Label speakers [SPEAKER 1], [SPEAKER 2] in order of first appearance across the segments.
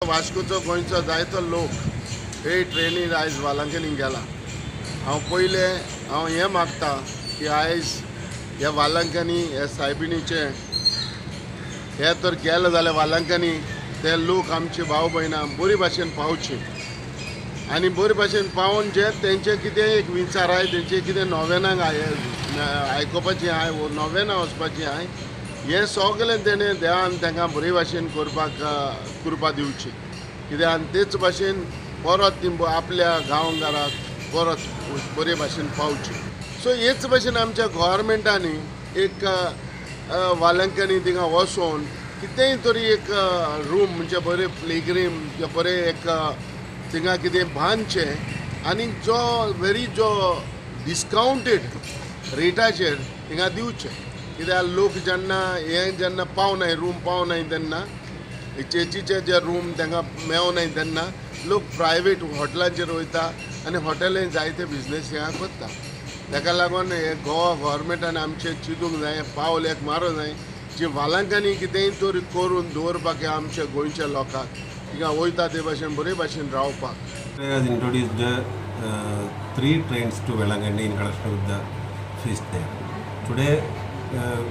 [SPEAKER 1] वास्कोचो गोंयचो जायतो लोक हे ट्रेनीर आयज वालांकनी गेला. हांव पयलें हांव हें मागता की आयज ह्या वालांकनी ह्या सायबिणीचें हे तर गेले जाल्यार वालांकनी ते लोक आमचे भाव भयणां बरी भाशेन पावचे आनी बरे भाशेन पावोन जे तेंचे कितें एक विचार आहाय, तेंचे कितें नोवेनाक आयकुपाचें आहाय वो नोवेनां वचपाचें आहाय, हें सगळें तेणें देवान तांकां बरे भाशेन करपाक कृपा दिवची. कित्याक आनी तेच भाशेन परत ती आपल्या गांवघराक परत बरे भाशेन पावची. सो हेच भाशेन आमच्या गोवोरमेंटांनी एक वालंकांनी थिंगा वचोन कितेंय तरी एक रूम म्हणजे बरें प्लेग्रीम बरें एक थिंगा कितें बांदचें आनी जो वेरी जो डिस्कावंटेड रेटाचेर थिंगा दिवचें. कित्याक लोक जेन्ना हें जेन्ना पावनाय रूम पावनाय तेन्ना चर्चीचे जे रूम तांकां मेवनाय तेन्ना लोक प्रायवेट हॉटेलांचेर वयता आनी हॉटेलांनी जायते बिजनेस हिंगा करता. ताका लागून हे गोवा गोवोरमेंटान आमचें चिंतूंक जाय, पावल एक मारूंक जाय जी वालांकांनी कितेंय तरी करून दवरपाक आमच्या गोंयच्या लोकांक थिंगा वयता ते भाशेन बरे भाशेन रावपाक.
[SPEAKER 2] Has introduced 3 trains to Velankanni in connection with the feast there. Today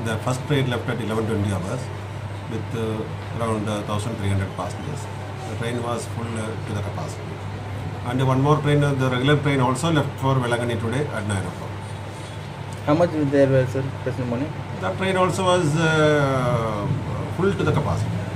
[SPEAKER 2] the first train left at 11:20 hours with around 1,300 passengers. The train was full to the capacity. And one more train, the regular train also left for Velankanni today at 9 o'clock.
[SPEAKER 3] How much there were, sir, present morning?
[SPEAKER 2] The train also was full to the capacity.